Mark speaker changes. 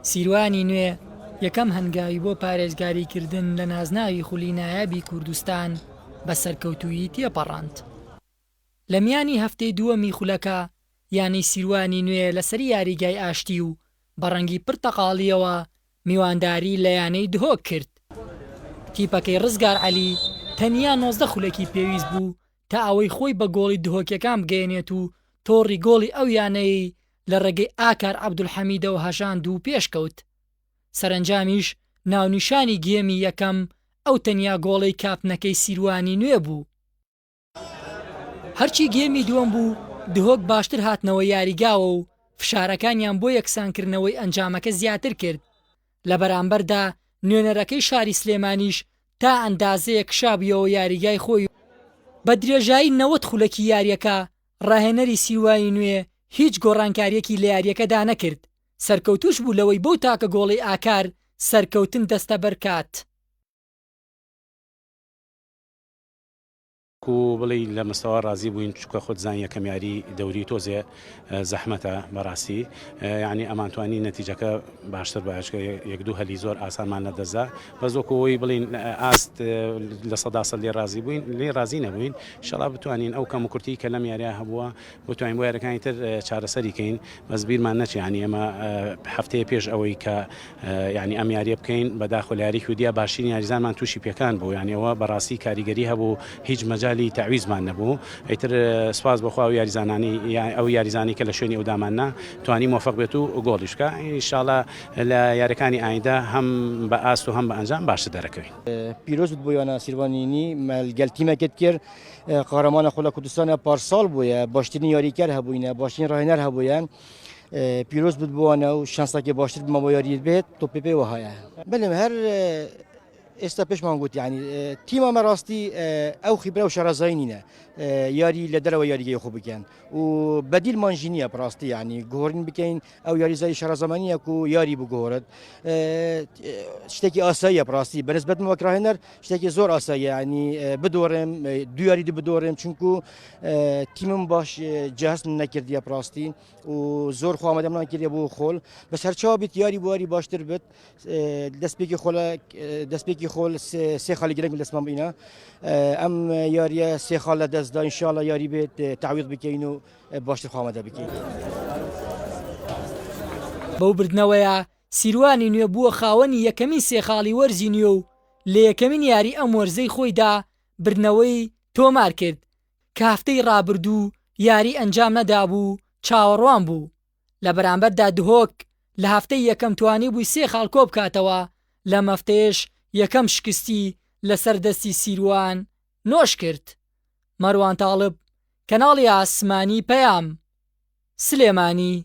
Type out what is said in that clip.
Speaker 1: سیروانی نوێ یەکەم هەنگاوی بۆ پارێزگاریکردن لە نازناوی خولی نایابی کوردستان بە سەرکەوتوویی تێپەڕاند. لە میانی هەفتەی دووەمی خولەکە یانەی سیروانی نوێ لەسەر یاریگای ئاشتی و بە ڕەنگی پرتەقاڵییەوە میوانداری لە یانەی دهۆک کرد. تیپەکەی ڕزگار عەلی تەنیا 19 خولەکی پێویست بوو تا ئەوەی خۆی بە گۆڵی دهۆکیەکان بگەیەنێت و تۆڕی گۆڵی ئەو یانەیەی لە ڕێگەی ئاکار عەبدولحەمیدەوە هەژاند و پێشکەوت. سەرەنجامیش ناونیشانی گێمی یەکەم ئەو تەنیا گۆڵەی کاپتنەکەی سیروانی نوێ بوو. هەرچی گێمی دووەم بوو، دهۆک باشتر هاتنەوە یاریگاوە و فشارەکانیان بۆ یەکسانکردنەوەی ئەنجامەکە زیاتر کرد، لە بەرامبەردا نوێنەرەکەی شاری سلێمانیش تا ئەندازەیەک کشابوویەوە یاریگای خۆی و بە درێژایی 90 خولەکی یارییەکە راهێنەری سیروانی نوێ هیچ گۆڕانکارییەکی لە یارییەکەدا نەکرد، سەرکەوتووش بوو لەوەی بەو تاکە گۆڵەی ئاکار سەرکەوتن دەستەبەرکات.
Speaker 2: کو بڵێی لە مستەوا ڕازی بووین چونکە خۆت زانی یەکەم یاری دەوری تۆزێ زەحمەتە بەڕاستی یعنی ئەمانتوانی نەتیجەکە باشتر بە چونکە یەک دوو هەلی زۆر ئاسانمان لەدەستدا بەس وەکو ئەوەی بڵین ئاست 100% لێ ڕازی بووین لێ ڕازی نەبووین ئینشاڵا بتوانین ئەو کەم و کورتی کە لەم یاریە هەبووە بتوانین بۆ یاریەکانی تر چارەسەری کەین بەس بیرمان نەچێ یانی ئێمە هەفتەیە پێش ئەوەی کە یانی ئەم یاریە بکەین بەداخۆ لە یاری کودیا باشترین یاریزانمان تووشی پێکان بوو یانی ئەوە بەڕاستی کاریگەری هەبوو هیچ مەجای تەعویزمان نەبوو ئیتر سپاس بۆخوا ئەو یاریزانانی ئەو یاریزانی کە لە شوێنی ئەو داماننا توانی مۆفق بێت و گۆڵیش بکا ئینشاڵا لە یاریەکانی ئایندە هەم بە ئاست و هەم بە ئەنجام باشتر دەرەکەوین.
Speaker 3: پیرۆز بێت بۆ یانە سیروانینی مەلگەل تیمەکەت کرد قارەمانە خولە کوردستانە پارساڵ بووە باشترین یاریکەر هەبووینە باشترین ڕاهێنەر هەبووە پیرۆز بوت بووانە و شانسەکی باشتر بمە بۆ یاریت بێت تۆپی پێ وەهایە بەلێم هەر ئێستا پێشمان گوت یعنی تیمە ڕاستی ئەو خیبرە و شارەزایی نینە یاری لە دەرەوە یاریگەی خۆ بکەن و بەدیلمان ژی نییە بڕاستی یعنی گۆڕین بکەین ئەو یاریزای شارەزامانیە و یاری بگۆڕێت شتێکی ئاساییە بڕاستی بەنسبەت من وەک ڕاهێنەر شتێکی زۆر ئاساییە ینی بدۆڕێم دوو یاری دوو بدۆڕێم چونکو تیمم باش جهاز نەکردیە بڕاستی و زۆر خۆ ئامادەمان کردیە بۆ خۆل بەس هەرچاو بیت یاری بواری باشتر بێت دەستپێکی خۆلە دەستپێکی خۆل سێ خاڵی گرنگ دەستمان بینە ئەم یاریە سێ خاڵ لە دەستدا ئینشاءاللە یاری بێت تعویض بکەین و باشتر خۆ ئامادە بکەین.
Speaker 1: بەو بردنەوەیە سیروانی نوێ بووە خاوەنی یەکەمین سێ خاڵی وەرزی نوێ و لە یەکەمین یاری ئەم وەرزەی خۆیدا بردنەوەی تۆمارکرد کە هەفتەی رابردوو یاری ئەنجام نەدابوو چاوەڕوان بوو لە بەرامبەردا دهۆک لە هەفتەی یەکەم توانیبووی سێ خاڵ کۆبکاتەوە لەم هەفتەیەش یەکەم شکستی لەسەر دەستی سیروان نۆش کرد. مەروان تاڵب، کەناڵی ئاسمانی پەیام، سلێمانی.